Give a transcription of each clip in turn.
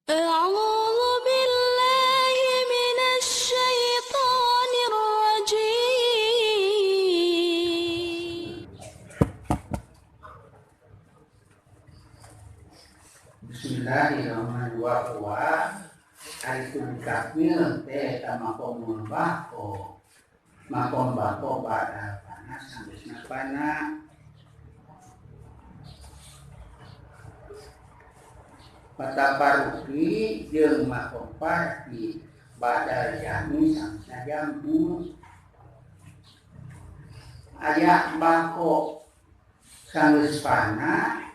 أعوذ بالله من الشيطان الرجيم. Bismillahirrahmanirrahim. Ari kafir teh makom bako. Makom bako pada panas sampai pana. Pataparuki jeung makom parti badal jami sampai jambu. Aya bako sanggeus pana,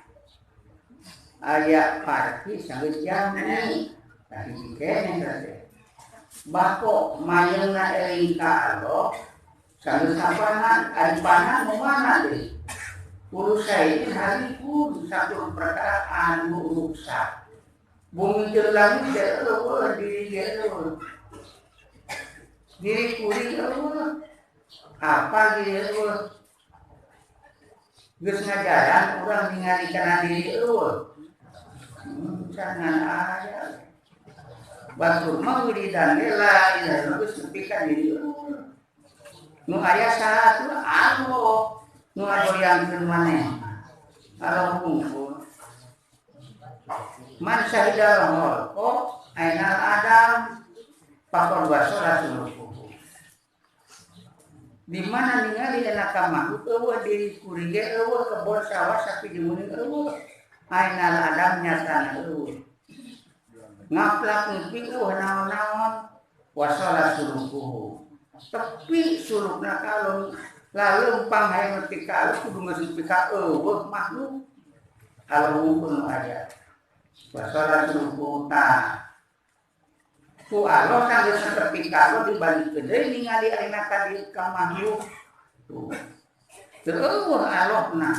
aya parti sanggeus jami. Tah hiji keneh teh. Bako mayeuna eling ka Allah sanggeus sapana, ari pana nu mana deui? Urusan ini hari pun satu perkara anu rusak. Bumi jeung langit teh eueuh, diri ge eueuh. Diri kuring eueuh. Apa diri eueuh? Geus ngajaran urang ningali kana diri eueuh. Jangan aya. Batur mah wiridan ge la ilaha illallah geus nepi ka diri eueuh. Nu aya saha tuh Allah. Nu adoyangkeun maneh. Allah hungkul. Man syahidal khalqa ainal adam faqad basara sulukuhu. Di mana ningali dina ka makhluk eueuh diri kuring ge eueuh kebon sawah sapi jeung eueuh. Ainal adam nyatana eueuh. Ngaplak nepi eueuh naon-naon wasala sulukuhu. Tepi sulukna kalung lalempang hayang nepi ka alus kudu geus nepi ka eueuh makhluk. Allah hungkul nu aya. Wasala sulukuhu ta. Ku Allah sanggeus nepi ka Allah dibalikeun deui ningali ayeuna ka di ka makhluk. Tuh. Teu eueuh Allahna.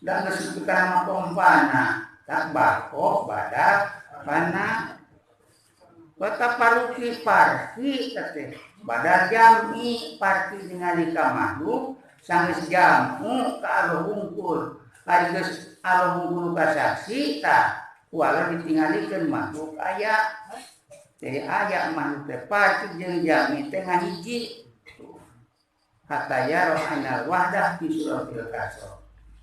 Da geus nepi ka makompana, tak bako badak pana. Bataparuki parti teh. Badal jami parti ningali ka makhluk sanggeus jamu ka Allah hungkul. Ari geus Allah hungkul ka saksi tah ku Allah ditingalikeun makhluk aya. Jadi aya makhluk teh parti jeung jami teh ngahiji. Hatta yaro ainal wahdah fi suratil kasra.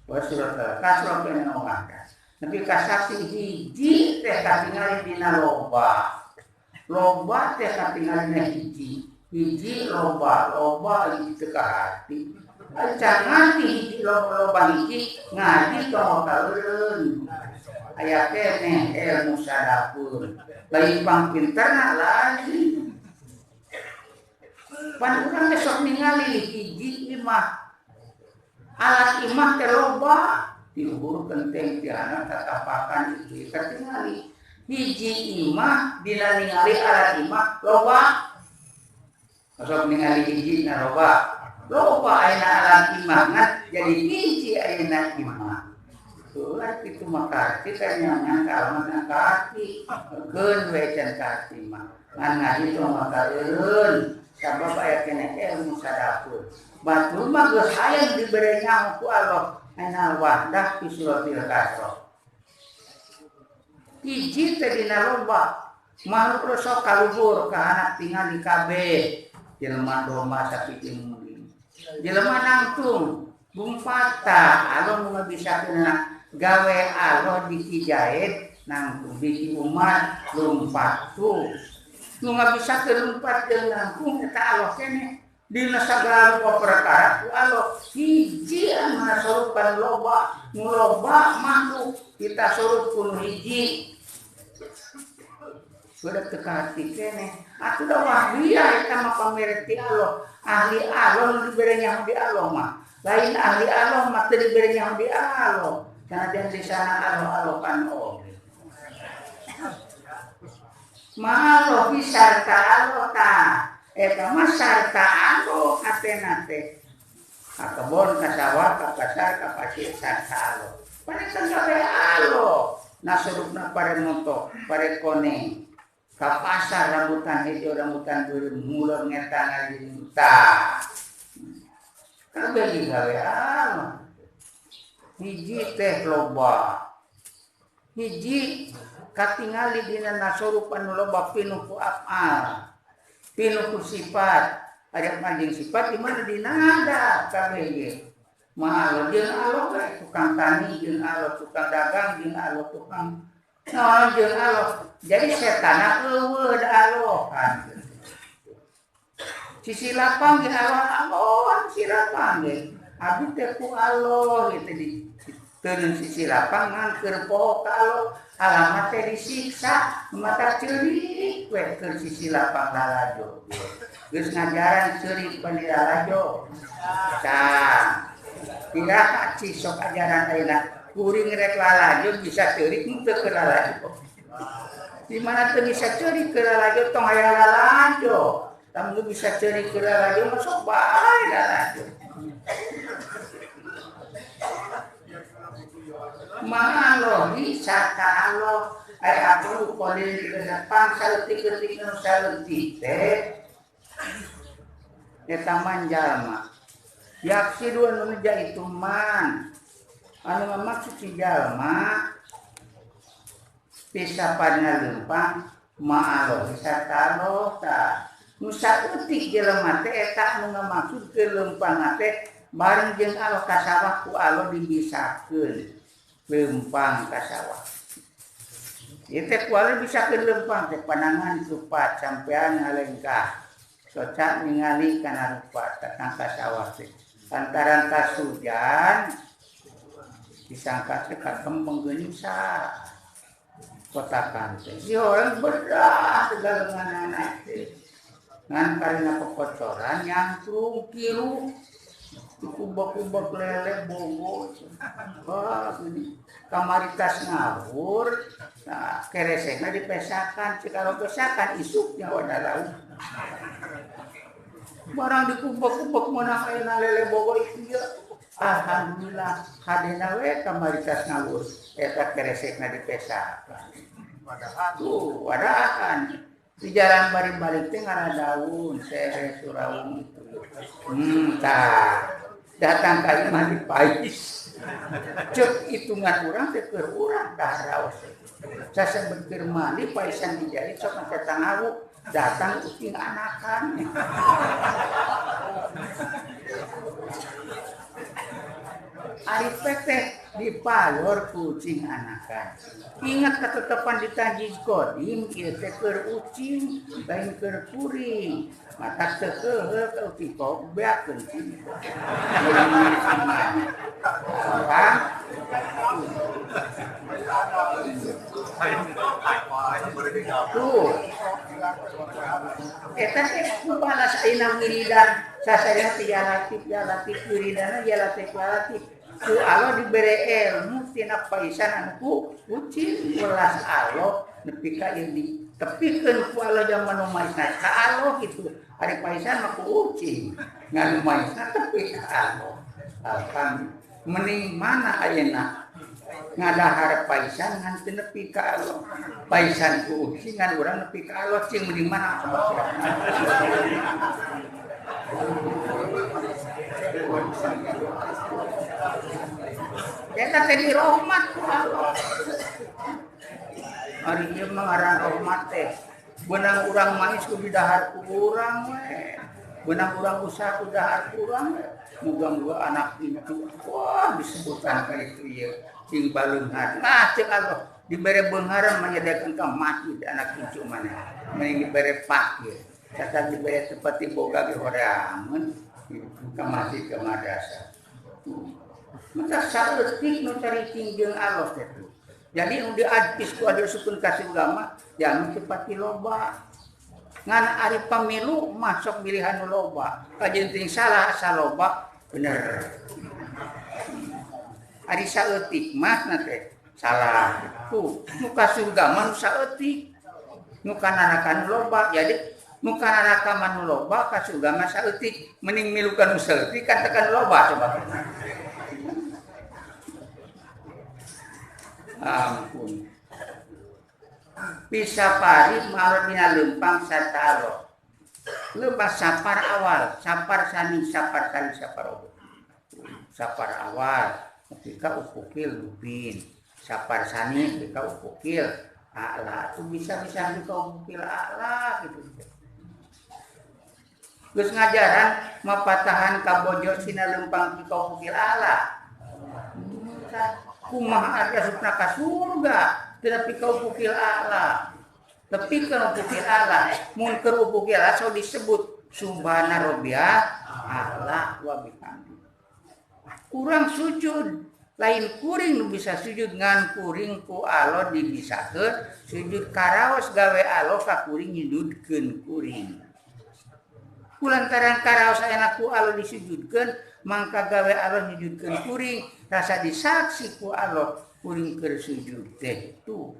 Wa suratil kasra kana wahdah. Nepi ka saksi hiji teh katingali dina loba. Loba teh katingalina hiji. Hiji loba, loba hiji teu ka hati. Can ngarti hiji loba, loba hiji ngaji tong kaleureun. Aya keneh ilmu sadapun. Lain pangpinterna lain. Pan urang teh sok ningali hiji imah. Alat imah teh loba, ti luhur kenteng ti anak tatapakan itu katingali. Hiji imah dina ningali alat imah loba. Sok ningali hiji na loba. Loba ayeuna alat imah ngan jadi hiji ayeuna imah. Tuh kitu mah karti teh nya kalmana karti. Keun we can karti mah. Ngan ngaji tong maka eureun. Sabab aya keneh ilmu sadapun. Batur mah geus aya dibere nyaho ku Allah ainal wahdah fi suratil kasra. Hiji teh dina loba. Makhluk sok kaluhur ka anak tingali kabeh. Jelema domba sapi jeung muring. Jelema nangtung bumpata Allah nu ngabisakeun gawe Allah dikijait nangtung biji umat lumpat tuh. Nu ngabisakeun lumpat jeung nangtung eta Allah keneh. Dina sagala rupa perkara ku Allah hiji anu ngasorupan loba, nu loba makhluk kita sorup ku hiji. Sudah teu kaharti keneh. Atuh da wahia eta mah pamere ti Allah. Ahli Allah nu dibere nyaho di Allah mah. Lain ahli Allah mah teu dibere nyaho di Allah. Sanajan di sana Allah-Allah kan oge. Ma Allah sarta Allah ta. Eta mah sarta Allah hatena teh. Ka kebon, ka sawah, ka pasar, ka pasir sarta Allah. Panesan kabeh Allah. Nasurupna pare montok, pare koneng. Ka pasar rambutan hijau, rambutan beureum, mulon ngetang ngaji tah. Kabeh digawe Allah. Hiji teh loba. Hiji katingali dina nasorupan nu loba pinuh ku afal, pinuh ku sifat. Ada panjang sifat di mana dina ada kabeh ge. Maalo jeung Allah we tukang tani jeung Allah tukang dagang jeung Allah tukang naon jeung Allah. Jadi setan eueuh da Allah. Sisi lapang ge Allah Allah sisi lapang ge. Abdi teh ku Allah gitu di teureun sisi lapang ngan keur poho ka Allah alamat teh disiksa mata ceurik we keur sisi lapang lalajo. Geus ngajaran ceurik pan lalajo. Tah piraha cisok ajaran ayeuna kuring rek lalajo bisa ceurik henteu keur lalajo. Di mana teu bisa ceurik keur lalajo tong aya lalajo. Lamun bisa ceurik keur lalajo mah sok bae lalajo. Ma'alohi sarta Allah ay aku qalil depan saleutik-leutik nu saleutik teh eta manjalma. Yaksidu anu neja itu man anu ngamaksud si jalma pisapanna leumpang ma'alohi sarta Allah ta nu saeutik jelema teh eta anu ngamaksud keur leumpang teh bareng jeung Allah ka sawah ku Allah dibisakeun leumpang ka sawah. Ieu teh ku Allah bisakeun leumpang teh panangan rupa sampean ngalengkah soca ningali kana rupa datang ka sawah teh. Lantaran tas hujan disangka teh kembang geuning sa kotakan teh. Si orang berdah tegalenganana teh. Ngan karena kekocoran nyangkrung kilu kubak-kubak lele bongo. Wah, ini kamaritas ngawur. Nah, keresekna dipesakan, kalau pesakan isuknya wadah laut. Barang dikubak-kubak menang ayeuna lele bogo ieu. Alhamdulillah hadena we kamaritas ngawur eta keresekna dipesakan. Wadahan. Tuh, wadahan. Di jalan bari-balik teh ngara daun, sere suraung itu. Tah. Datang kali mah dipais. Ceuk hitungan urang teh keur urang tah raos. Sasebet keur mandi paisan dijahit sok teh ngawu. Datang ucing anakan. Ari teh dipalor kucing anakan. Ingat ketetapan di Tanjid Kodim ieu teh keur ucing lain keur kuring. Mata teu keuheul ka ucing kok beakeun cing. Tuh. Eta teh kubalas ayeuna wiridan sasaya teh ya latif wiridana ya latif ya latif. Ku Allah dibere ilmu tina paisan anu ku kucing welas Allah nepi ka ieu ditepikeun ku Allah jaman nu maisna ka Allah kitu. Ari paisan mah ku ucing ngan nu maisna tepi ka Allah. Alhamdulillah mending mana ayeuna ngadahar paisan ngan teu nepi ka Allah. Paisan ku ucing ngan urang nepi ka Allah cing mending mana coba. Eta teh dirahmat ku Allah. Ari ieu mah ngaran rahmat teh. Beunang urang manis ku didahar ku urang we. Beunang urang usaha ku dahar ku urang we. Muga-muga anak incu wah disebutan ka itu ieu sing baleunghar. Nah ceuk Allah dibere beungharan manyadiakeun ka mati anak incu maneh. Mending dibere pak ieu. Kata dibere tempat diboga ge horeangeun ka masjid ka madrasah. Maka saeutik nu cariting jeung Allah teh. Jadi nu diadpis ku adu sukun ka surga mah jangan tepati loba. Ngan ari pamilu mah sok pilihan nu loba. Kajeun ting salah asa loba bener. Ari saeutik mah na teh salah. Tuh, nu ka surga mah nu saeutik. Nu ka neraka nu loba. Jadi nu ka neraka mah nu loba ka surga mah saeutik. Mending milukan nu saeutik kan tekan loba coba. Ampun. Bisa pari malah lempang satalo. Lempang sapar awal, sapar sani, sapar sani, sapar obo. Sapar awal, ketika ufukil lubin. Saparsani di ka ufukil a'la tuh bisa-bisa di ka ufukil a'la gitu. Geus ngajaran mapatahan ka bojo sina lempang di ka ufukil a'la. Kumaha ari asupna ka surga teu ka ufukil a'la. Tapi ka ufukil a'la mun keur ufukil a'la so disebut subhana rabbiyal a'la wa bihamdi. Kurang sujud lain kuring nu bisa sujud ngan kuring ku Allah dibisakeun sujud karaos gawe Allah ka kuring nyududkeun kuring. Kulantaran karaos ayeuna ku Allah disujudkeun mangka gawe Allah nyujudkeun kuring rasa disaksi ku Allah kuring keur sujud teh tuh.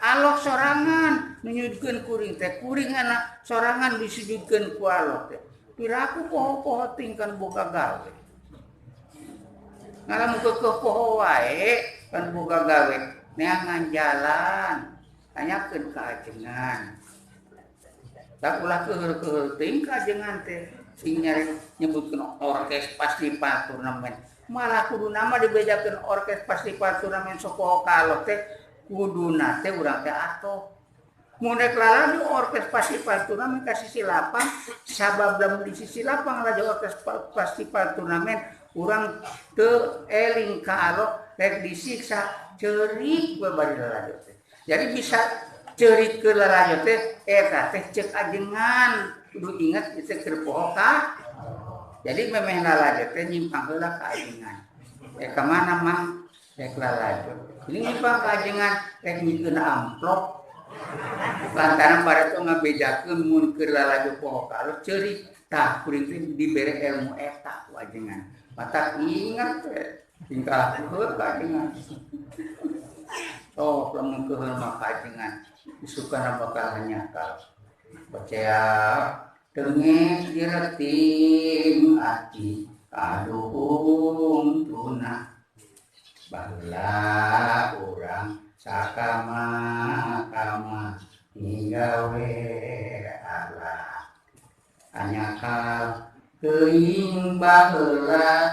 Allah sorangan nyujudkeun kuring teh kuring anak sorangan disujudkeun ku Allah teh. Piraku poho-poho tingkan boga gawe. Ngalamun kekeh poho wae kan boga gawe neangan jalan tanyakeun ka ajengan. Tak ulah keuheuh-keuheuh teuing ka ajengan teh sing nyari nyebutkeun orkes festival turnamen. Malah kuduna mah dibejakeun orkes festival turnamen sok poho ka Allah teh kuduna teh urang teh atoh. Mun rek lalaju orkes festival turnamen ka sisi lapang sabab lamun di sisi lapang laju orkes festival turnamen urang teu eling ka Allah rek disiksa ceurik we bari lalajo teh. Jadi bisa ceurik ke lalajo teh eta teh ceuk ajengan kudu inget itu keur poho ka. Jadi memeh lalajo teh nyimpang heula ka ajengan. Rek ka mana mang rek lalajo. Ini nyimpang ka ajengan rek nyikeun amplop. Lantaran pada tuh ngabejakeun mun keur lalajo poho ka Allah ceurik tah kuring teh dibere ilmu eta ku ajengan. Mata ingat we tingkah laku ka ajengan. Oh, lamun keuheul mah ka ajengan isukana bakal hanyakal. Percaya tengeh direting ati kaduhung tuna. Baheula urang sakama-kama ngigawe Allah. Hanyakal teuing baheula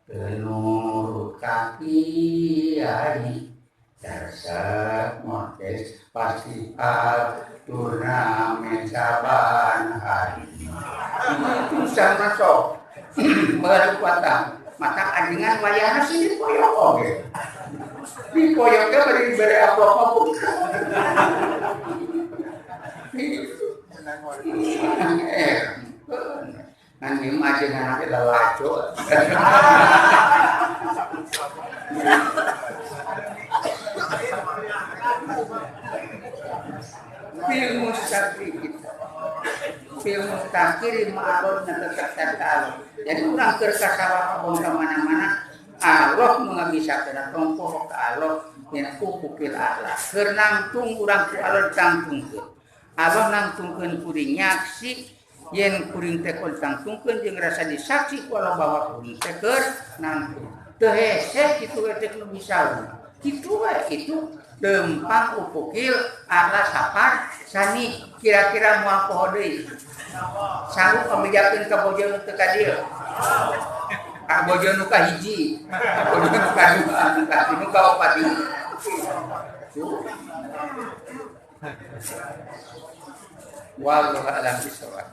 teu nurut ka kiai. Darsek orkes festival turnamen saban hari. Itu sama sok baru patah mata ajengan wayahna sih dipoyok oge. Dipoyok teh bari dibere amplop. Ngan ieu mah ajengan teh lalajo. Fil mustaqim kita. Fil mustaqim ma'arun tetap Allah. Jadi urang keur kasawah abong ka mana-mana Allah mengabisakeun tong poho ka Allah nya kupukil Allah. Keur nangtung urang ku Allah ditangtungkeun. Allah nangtungkeun kuring nyaksi yen kuring teh kon tangtungkeun jeung rasa disaksi ku Allah bahwa kuring teh keur nangtung. Teu hese kitu we teh nu bisa. Kitu we itu lempang upukil ala sapar sani kira-kira moal poho deui. Sanggup ngabejakeun ka bojo nu teu ka dieu. Ka bojo nu ka hiji, ka bojo nu ka dua, nu ka tilu, ka opat. Wallahu a'lam bishawab.